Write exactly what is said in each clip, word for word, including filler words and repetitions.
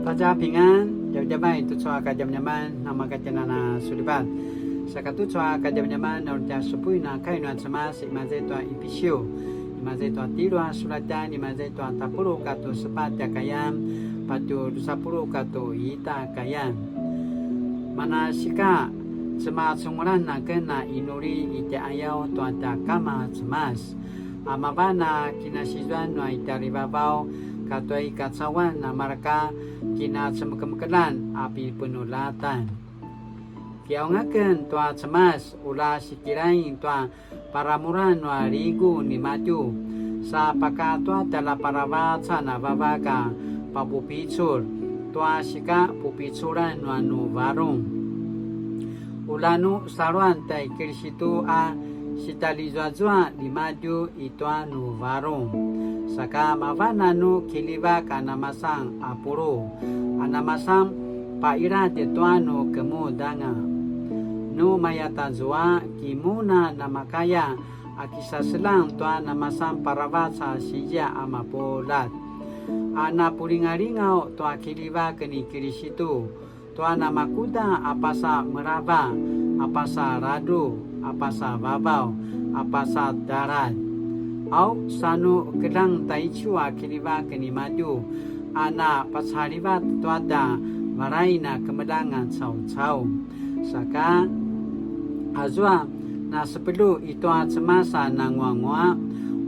大家平安, djavadjavai tucu a kadjamadjaman, namakatjenan a sulivat. Saka tucu a kadjamadjaman, na uri tja supuin a kai nua Cemas, imaza i tua Ipisu, imaza i tua tjelu a sulatjan, imaza i tua tapuluq katua sepatj a kayan, patje dusa puluq katua ita a kayan. Manasika, cemacungulan aken a inuli i tjaiqayaw tua tja Kama Cemas. A mavan a kinasizuan nua i tjarivavaw katua i kacauan a mareka kinacemekemekeljan a pipenuljatan. Kiqaung aken tua Cemas, ula sikilaing tua paramuran nua ligu nimadju, sa pakatua tjaljaparavacan a vavak a papupicul tua sika pupiculan nua nu varung. Ula nu saluan tai Kilisitu a sitjalizuazua nimadju i tua nu varung. Saka mavan a nu kiljivak a namasan a pulu, a namasan pailadj tua nu kemudanga. Nu mayatazua ki mun a namakaya a kisaseljang tua namasan paravac a sinzia a mapuljat. A napulingalingaw tua kiljivak ni Kilisitu, tua namakuda a pasa merava, a pasa ladruq, a pasa vavaw, a pasa daladj. Au, sa nu keljang taicu a kiljivak nimadju, a napacalivat tua tja valain a kemeljang a caucau. Saka, azua nasepelju i tua Cemas a nanguanguaq,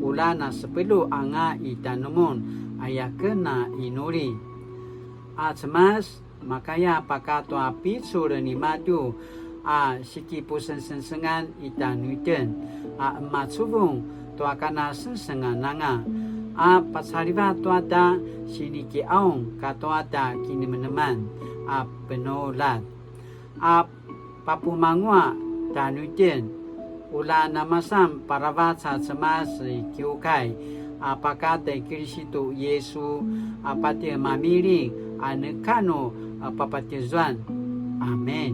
ula nasepelju anga i tjanumun, aya ken a inuli. A Cemas, makaya pakatua picul nimadju a sikipusengsengsengan i tjanuitjen, a emacuvung tua kanasengsengan anga, a pacalivat tua tja sinikiqaung katua tja kinemeneman a penuljat, a papumanguaq tjanuitjen, ula namasan paravac a Cemas i kiukai, a pakatai Kilisitu Yisu, a patje mamiling, a neka nu, a papatjezuan. Amen.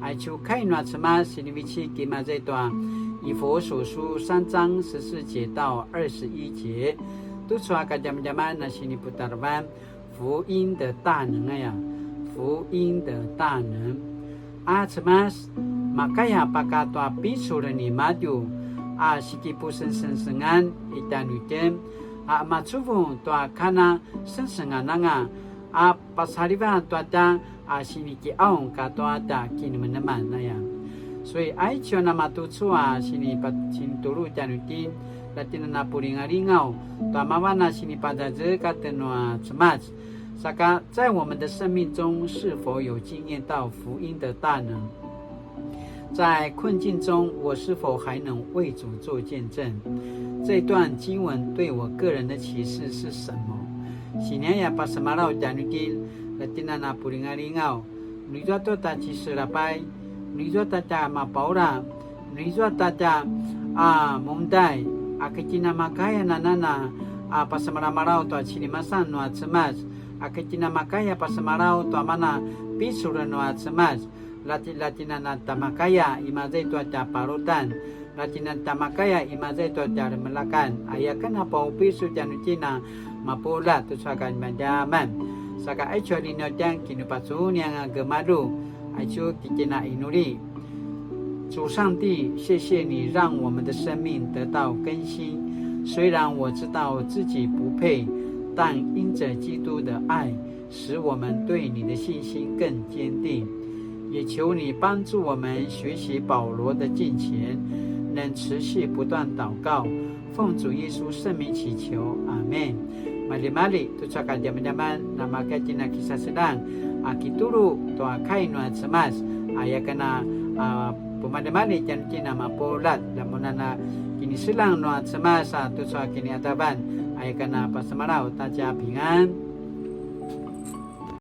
Aicu kai nua Cemas sinivecik imaza i tua 以弗所書三章十四節到二十一節, tucu a kadjamadjaman a siniputarevan, 福音的大能 aya, 福音的大能. A Cemas, makaya pakatua picul nimadju a sikipusengsengsengan i tjanuitjen, a macuvung tua kanasengsengan anga, a pacalivat tua tja a sinikiqaung katua tja kinemeneman aya. 所以 aicu a namatucu a sinipa-, sinitulu tjanuitjen, la tjen a napulingalingaw tua mavan a sinipazazekatj nua Cemas. Saka, 在我们的生命中是否有经验到福音的大能？在困境中，我是否还能为主做见证？这段经文对我个人的启示是什么？Siniaya pasemalaw tjanuitjen, la tjen a napulingalingaw, nu izua tua tja ciselapay, nu izua tua tja mapaula, nu izua tua tja, a, mundai, a, ki tjen a makaya nanana, a, pasemalamalaw tua cinimasan nua Cemas, a, ki tjen a makaya pasemalaw tua mana picul nua Cemas, la tjen, la tjen a na tja makaya imaza i tua tja palutan, la tjen a tja makaya imaza i tua tja remelakan, aya ken a paupisu tjanuitjen a mapuljat tucu a kadjamadjaman. Saka aicu a linautjan kinupacunianga gemalju, aicu ki tjen a inuli. 主上帝，谢谢你让我们的生命得到更新。虽然我知道自己不配，但因着基督的爱，使我们对你的信心更坚定。也求你帮助我们学习保罗的敬虔，能持续不断祷告，奉主耶稣圣名祈求，阿们。Maljimalji, tucu a kadjamadjaman, namaka tjen a kisaseljang a kitulu tua kai nua Cemas, aya ken a, a, pumaljimalji tjanuitjen a mapuljat, la mun a na kiniseljang nua Cemas a tucu a kiniqadavan, aya ken a pasemalaw ta tja pingan.